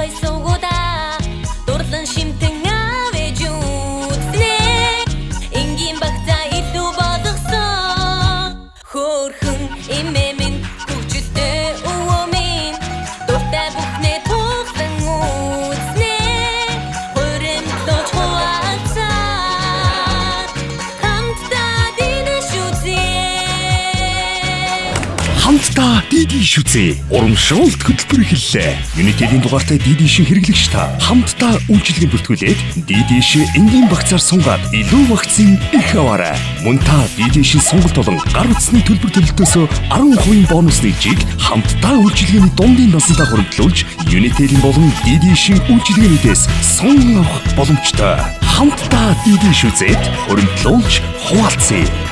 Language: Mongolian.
Баясуугуудаа дурлан шимтэн аав ээж үзнэ. Энгийн багцаа илүү болгосон. Хөөрхөн эмээ минь, хөгжилтэй өвөө минь, дуртай бүхнээ тухлан үзнэ. Хуримтлуулж хуваалцаад хамтдаа дидиш үзье. Хамтдаа DiDish үзье. Урамшуулт хөтөлбөр эхэллээ. Unitel-ийн дугаартай DiDish хэрэглэгч та хамтдаа үйлчилгээнд бүртгүүлээд DiDish энгийн багцаар сунгаад илүү багцын эрх аваарай. Мөн та DiDish-ийн сонголт болон гар утасны төлбөр төлөлтөөс 10% бонус нэгжийг хамтдаа үйлчилгээний дундын дансандаа хуримтлуулж Unitel-ийн болон DiDish-ийн үйлчилгээнүүдээс сун авах боломжтой. Хамтдаа DiDish үзээд хуримтлуулж хуваалцъя.